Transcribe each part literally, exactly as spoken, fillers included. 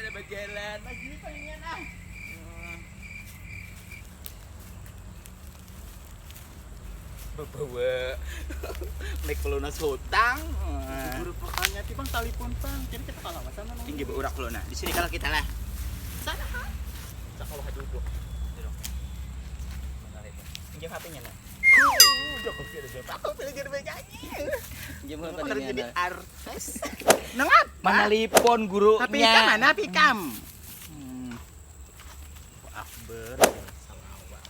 Bajalan lagi pengen ah. Babawa mic pelunas hutang. Buru pokoknya ti bang talipun bang. Jadi kita kalau sama nang. Inggih baurak lo nah. Di sini kalau kita lah. Sana ha. Cak kalau duduk. Duduk. Mana itu? Pinjam H P-nya nah. Udah kau pilih jadi aku pilih jadi penyanyi. Pinjam H P-nya jadi nah. Artis. Nengap. Mana lipon gurunya? Tapi ikam mana pikam? Hmm. Akbar salawat.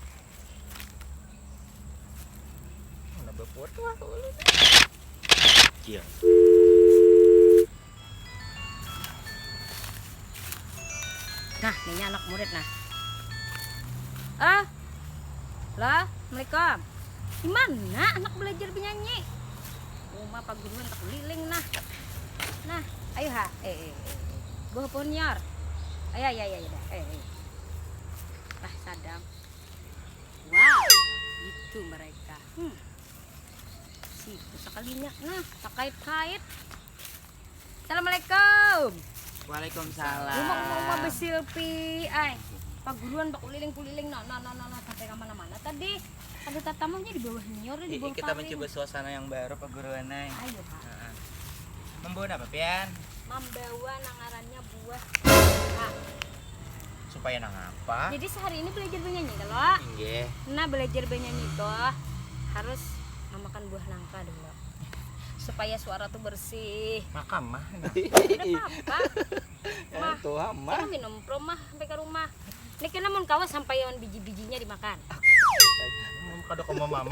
Mana bapuat lah ulun. Iya. Nah, ini anak murid nah. Ah, lah, assalamualaikum. Di mana anak belajar bernyanyi? Uma paguruan tak liling nah. Nah, ayo ha. Eh, eh, eh. Buah punior. Ayo, ayo, ayo, ayo. Eh, eh. Lah, sadang. Wah, itu mereka. Hmm. Situ sekalinya. Nah, takait-kait. Assalamualaikum. Waalaikumsalam. Uma, uma, uma besilpi. Ay, paguruan bakuliling-kuliling. Nah, nah, nah, nah, nah, sampai ke mana-mana tadi. Ada tatamunya di bawah nior, di bawah kita paling. Mencoba suasana yang baru, paguruan ay. Ayo ha. Membawa apa pian? Membawa nang ngarannya buah nangka. Supaya nang apa? Jadi sehari ini belajar bernyanyi kalau? Inggih. Nah, belajar bernyanyi itu harus memakan buah nangka dulu. Supaya suara tuh bersih. Makam mah. Tidak apa-apa. Mah. Tuh mah. Kita minum pro mah sampai ke rumah. Ini kena mun kawa sampai yang biji-bijinya dimakan. Kada kamu mama.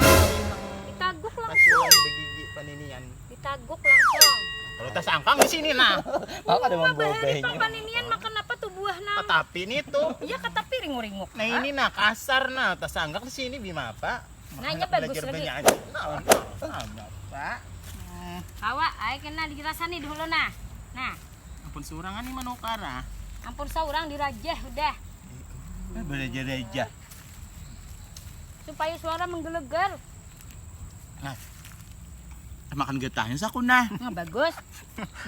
Ditaguk langsung. Begigi paninian. Ditaguk langsung. Kalau tasangkang di sini nah. Mau kada membawa banyu. Paninian makan apa tuh buah nah? Katapi nih tuh. Iya katapi ringuk-ringuk. Nah ini nah kasar nah tasangkak di sini bima apa? Nanya bagus lagi. Nah, nah, nah, Pak. Kawa, ayo kena dijelasan nih dulu nah. Nah. Ampun seorang nih manukar ah. Ampun seorang dirajah udah. Eh, beraja-raja. Supaya suara menggelegar. Nah. Makan getahnya saku nah. Nah, bagus.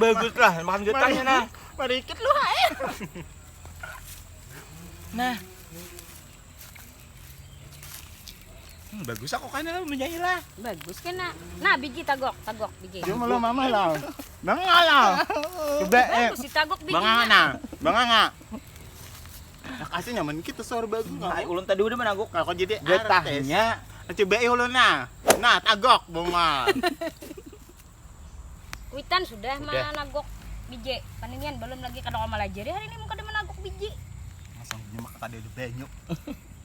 Bagus lah makan getahnya nah. Marikit lu hae. Nah. Hmm, bagus aku kan lu menyanyi lah. Bagus kena. Nah, biji tagok, tagok biji. Dia malah mama lah. Bang lah. Coba eh. Bagus ditagok bijinya. Bang Anga. Bang Anga. Nah, kasih nyaman kita suara bagus. Nah, ulun tadi udah menagok. Kalau jadi getahnya. Coba eh ulun nah. Nah, tagok bongol. Kuitan sudah managok biji. Paninian belum lagi kada kawa malajari hari ini mun kada managok biji. Masa nyaman kada ada banyu.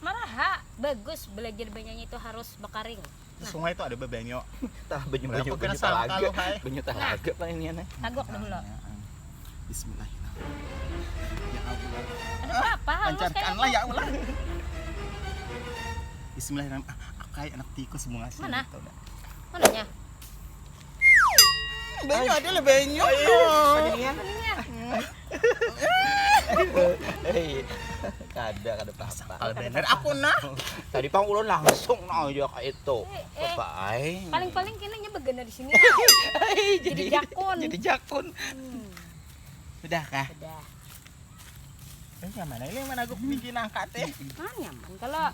Maraha bagus belajar bernyanyi itu harus bakaring. Nah. Sungai itu ada banyu. Tah banyu banyu banyu talaga. Banyu talaga paninian. Tagok dahulu. Bismillahirrahmanirrahim. Ya Allah. Ada apa? Lancarkan lah ya Allah. Bismillahirrahmanirrahim. Ah, akai anak tikus bungas. Mana? Mananya? Banyu ada lah banyu. Ayo. Hei, kada kada apa-apa. Kalau bener aku nah. Tadi pang ulun langsung nah aja kayak itu. Eh, eh. Bapak ai. Paling-paling kena nya begana di sini. Jadi jakun. Jadi jakun. Hmm. Sudah kah? Sudah. Eh, nyaman ini managuk biji nangka teh. Ah, nyaman kalau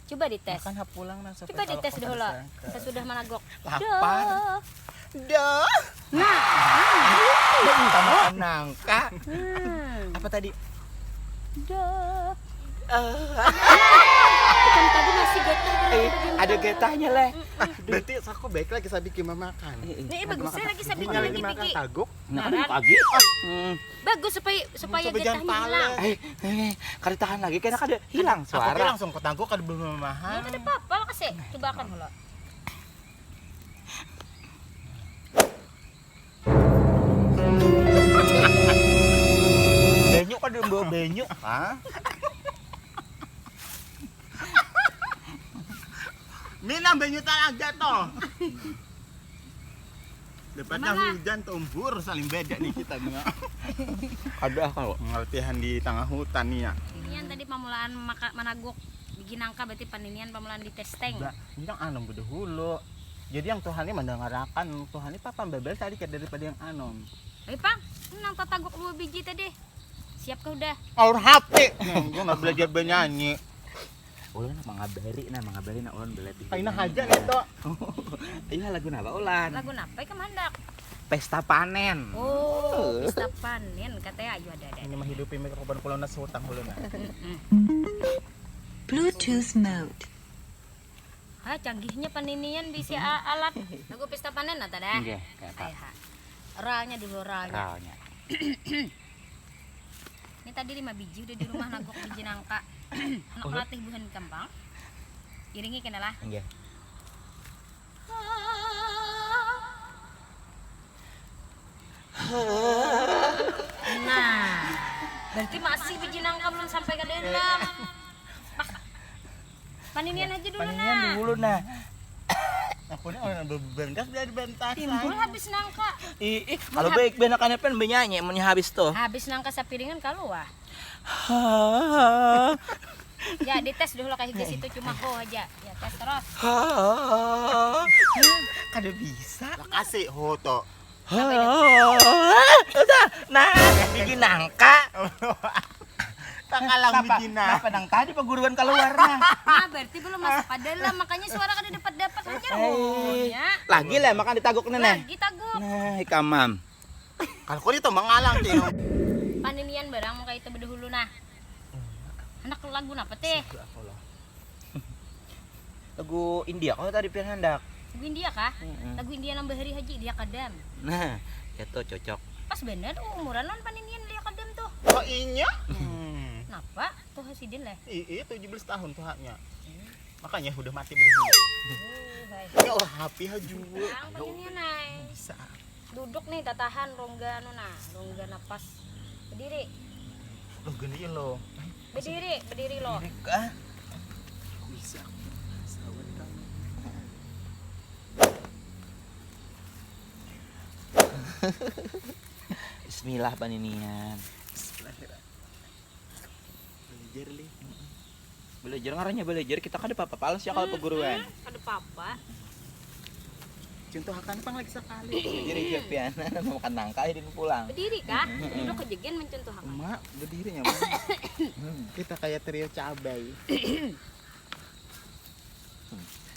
Coba dites. Makan ha pulang nah. Coba dites dahulu sesudah managok. Lapar. Dah. Nah. Tambah nangka. Hmm. Apa tadi? Dah. Eh. Kan tadi masih getah. Eh, ada getahnya leh. Ah, berarti aku baik lagi sabi kima makan. Ini bagus lagi sabi lagi makan taguk. Nah, kan pagi. Ah. Hmm. Bagus supaya supaya getahnya hilang. Eh, eh, kada tahan lagi kena kada hilang suara. Aku langsung ketangkuk kada belum memahan. Ya, kada apa-apa lah kasih. Coba akan dulu. Banyu kada bawa banyu, ha? Minum banyu talaga toh. Dapatnya hujan tumbur saling beda nih kita nih. Ada kalau ngelatihan di tengah hutan nih ya. Ini yang tadi pamulaan maka managuk biji nangka berarti paninian pamulaan di testing. Ini yang anom bedahulu. Jadi yang Tuhan ini mendengarakan Tuhan ini papa bebel tadi daripada yang anom. Tapi pang, nang tataguk dua biji tadi. Siap kah udah? Aur hati. Nah, gua nggak belajar bernyanyi. Ulun mangabari nah, mangabari nah ulun bela T V. Kaina haja nih tuh. Iya, lagu napa ulan? Lagu napa ikam handak? Pesta panen. Oh, pesta panen katanya ayo ada ada. Ini menghidupi mikrofon pulau nas hutang dulu nah. Mm-mm. Bluetooth mode. Ha, canggihnya paninian bisi a- alat. Lagu pesta panen nah tada. Nggih, kayak apa? Ai ha. Ralnya dulu ralnya. Ralnya. Ini tadi lima biji udah di rumah nagok biji nangka. Anak latih buhan gampang. Iringi kena lah. Nggih. Nah, berarti masih biji nangka belum sampai ke dalam. Pas. Paninian aja dulu Paninian nah. Dulu nah. Aku ini orang berbentas dari bentas. Timbul habis nangka. Ih, ih, kalau baik benakannya pen benyanyi mun habis tuh. Habis nangka sapiringan kaluar. Ha, Ya dites dulu kayak gitu situ cuma ho aja. Ya tes terus. ha. Kada bisa. Makasih ho to. Ha. Udah, nah, biji nangka. Tak kalah biji nah. Kenapa nang tadi paguruan keluar nah? Nah, berarti belum masuk ke dalam makanya suara kada dapat-dapat aja. Oh, ya. Lagi lah makan ditaguk nih nah. Lagi taguk. Nah, ikamam. Kalau kau itu mengalang tuh. Paninian barang muka itu bedahulu nah. Anak lagu napa teh? Lagu India kau tadi pian handak. Lagu India kah? Mm-mm. Lagu India nambah hari haji dia kadam. Nah, itu cocok. Pas bener umuran non paninian dia kadam tuh. Oh iya. Hmm. Napa? Tuh hasidin leh. Iya, tujuh belas tahun tuh haknya. Makanya udah mati berdua. Uh, hai. Ya Allah, happy aja. Ang paninian nai. Bisa. Duduk nih tatahan rongga anu nah, rongga napas. Berdiri. Lo gini lo. Berdiri, berdiri lo. Ah, Bisa. Sawan kamu. Bismillah paninian. Belajar li. Belajar ngarannya belajar, kita kada apa-apa pales ya kalau paguruan. Kada apa-apa. Contoh akan pang lagi sekali. Jadi pian mau makan nangka ini pulang. Berdiri kah? Duduk ke jegen mencontohakan. Emak berdirinya mah. Kita kayak trio cabai.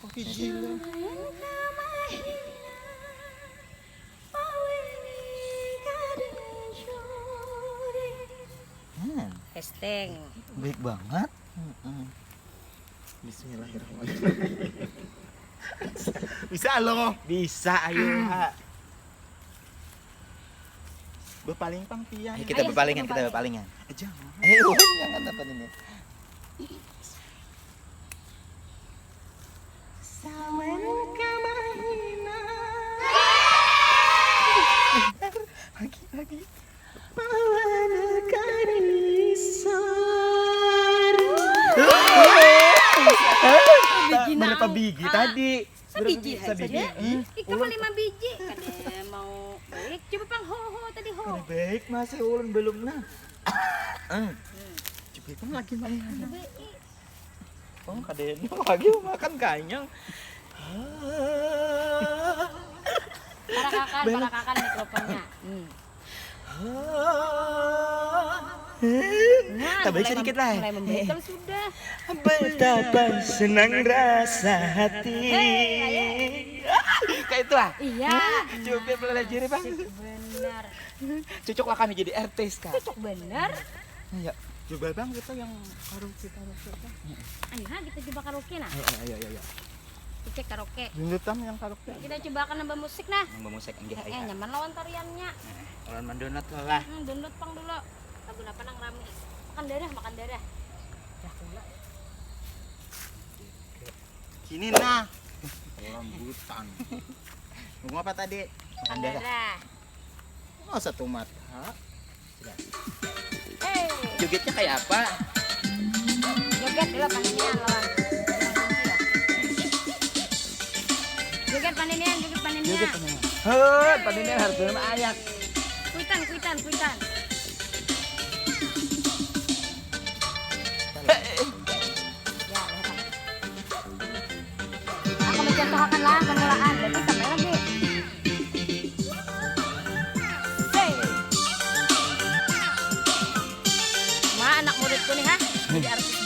Oke gila. Hmm, Hesteng. Baik banget. Mm-mm. Bismillahirrahmanirrahim. Bisa lo. Bisa, ayo. Ha. Berpaling pang pian. Ayo kita Ayo, berpalingan, kita kita berpalingan. Aja. Ayo, jangan apa ini. Sawan kamahina. Lagi, lagi. Pawana karisar. Berapa biji tadi? Sabiji Sabiji. saja. Ikam lima biji. Kada mau baik. Coba pang ho ho tadi ho. Baik, masih ulun belum nah. Coba itu lagi main. Coba i. Oh, kada enak lagi makan kanyang. Parakakan, parakakan mikrofonnya. Hmm. Nah, tambah sedikit lah. Mulai membaik kalau sudah. Betapa senang rasa hati. Kayak itu lah. Iya. Coba pelajari bang. Benar. Cocok lah kami jadi artis kak. Cocok benar. Ayo. Coba bang kita yang karaoke karaoke. Ayo ha kita coba karaoke nah. Ayo, ayo, ayo, ayo. Cek karaoke. Junjutan yang karaoke. Kita coba akan nambah musik nah. Nambah musik enggak Eh, ayo. Nyaman lawan tariannya. Ulun mandonat lah. Hmm, download pang dulu. Lagu apa nang rame? Makan darah, makan darah. Dah pula. Sini nah. Rambutan. Ngomong apa tadi? Makan darah. Oh, satu mata. Hei, Jogetnya kayak apa? joget dulu paninian lawan. Joget paninian, joget paninian. Hei, tadi ini harus belum ayak. Kuitan, kuitan, kuitan. Ya, lihat. Aku mencontohkan lah permulaan, berarti sampai lagi. Hey.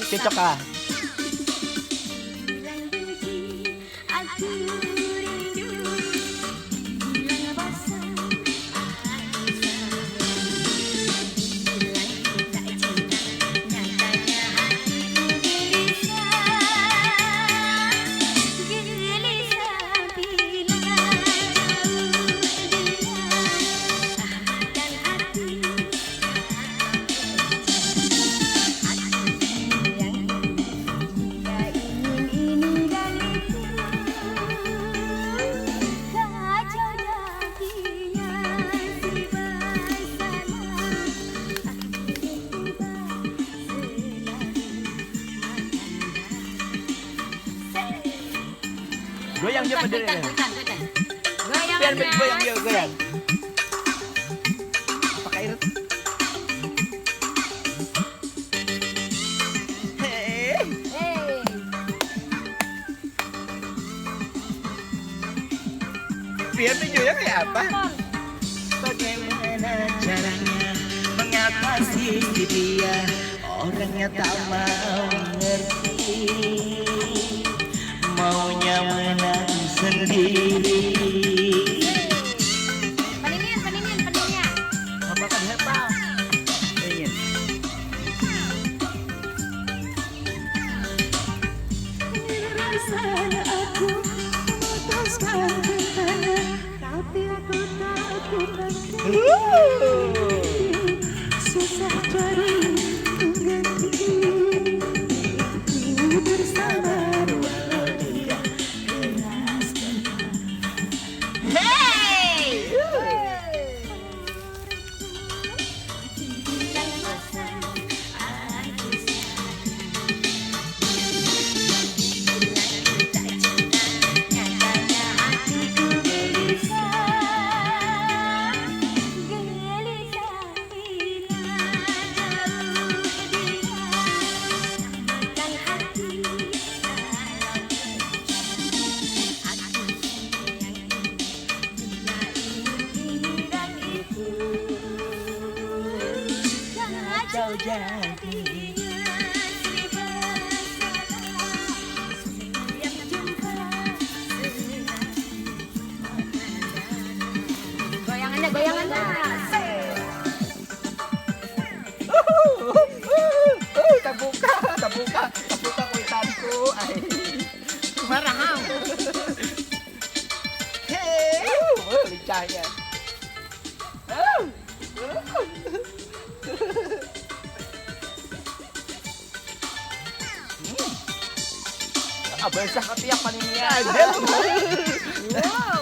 Cocok kah? Goyang dia peduli. Goyang, goyang, goyang. Pakai irit. Hei. Hei. Pian tunjuknya kayak apa? Bagaimana caranya mengatasi dia? Orangnya tak mau mengerti, maunya menang sendiri. Paninian, paninian, paninian. Apa kan hebat? Ingin. Rasanya aku memutuskan cintanya, tapi aku tak kunang. Susah cari pengganti. Aku bersama walau dia keras. Hey! Kacau jadinya si bersalah. Setiap jumpa selalu memandang. Goyangannya, goyangannya. Tabuka, tabuka, tabuka kuitanku. Ai. Marah, am. Hei, uh, lincahnya. Hmm. Ah, basah ketiak paninian. Wow.